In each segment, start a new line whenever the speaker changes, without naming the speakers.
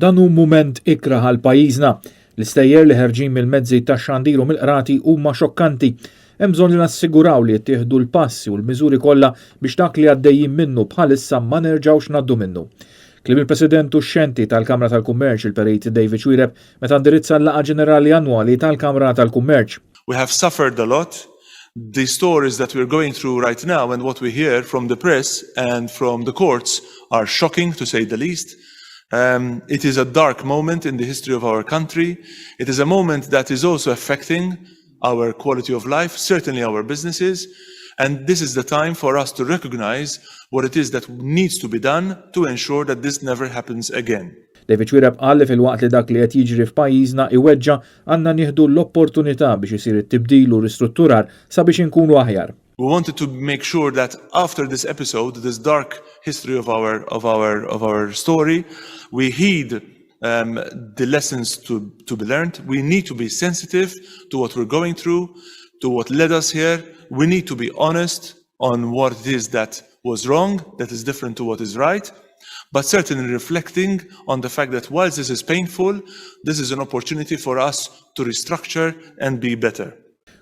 Dan hu mument ikrah għal pajjiżna. L-istejjer li ħerġin mill-mezzi tax-xandir u mill-qrati huma xokkanti. Hemm bżonn li nassiguraw li jittieħdu l-passi u l-miżuri kollha biex dak li għaddejjin minnu bħalissa ma nerġgħux ngħaddu minnu. Kliem il-President uxxenti tal-Kamra tal-Kummerċ il-Perit David Xuereb meta ndirizza l-laqgħa ġenerali annwali tal-Kamra tal-Kummerċ.
We have suffered a lot. The stories that we're going through right now and what we hear from the press and from the courts are shocking, to say the least. It is a dark moment in the history of our country. It is a moment that is also affecting our quality of life, certainly our businesses. And this is the time for us to recognize what it is that needs to be done to ensure that this never happens again.
David Xuereb qal li filwaqt li dak li qed jiġri f'pajjiżna iweġġa', għandna nieħdu l-opportunità biex isir it-tibdil u ristrutturar sabiex inkunu aħjar.
We wanted to make sure that after this episode, this dark history of our story, we heed the lessons to be learned. We need to be sensitive to what we're going through, to what led us here. We need to be honest on what it is that was wrong, that is different to what is right, but certainly reflecting on the fact that whilst this is painful, this is an opportunity for us to restructure and be better.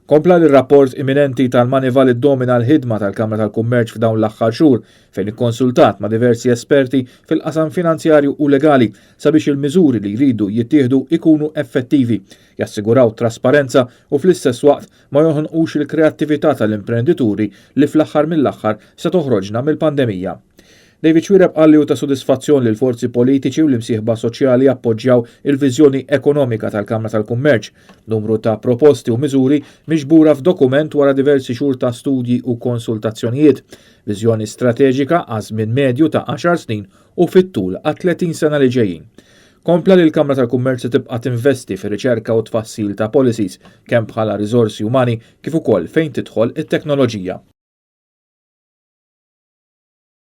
Kompla li rapport imminenti tal-Moneyval iddomina l-ħidma tal-Kamra tal-Kummerċ f'dawn l-aħħar xhur, fejn ikkonsultat ma' diversi esperti fil-qasam finanzjarju u legali sabiex il-miżuri li jridu jittieħdu ikunu effettivi, jassiguraw trasparenza u fl-istess waqt ma joħonqux il-kreattività tal-imprendituri li fl-aħħar mill-aħħar se toħroġna mill-pandemija. David Xuereb qal li hu ta' sodisfazzjon li l-forzi politiċi u l-imsieħba soċjali appoġġjaw il-viżjoni ekonomika tal-Kamra tal-Kummerċ, numru ta' proposti u miżuri miġbura f'dokument wara diversi xhur ta' studji u konsultazzjonijiet, viżjoni strateġika għal żmien medju ta' 10 snin u fit-tul għal 30 sena li ġejjin. Kompla li l-Kamra tal-Kummerċ tibqa' tinvesti fir-riċerka u tfassil ta' policies kemm bħala riżorsi umani kif ukoll fejn tidħol it-teknoloġija.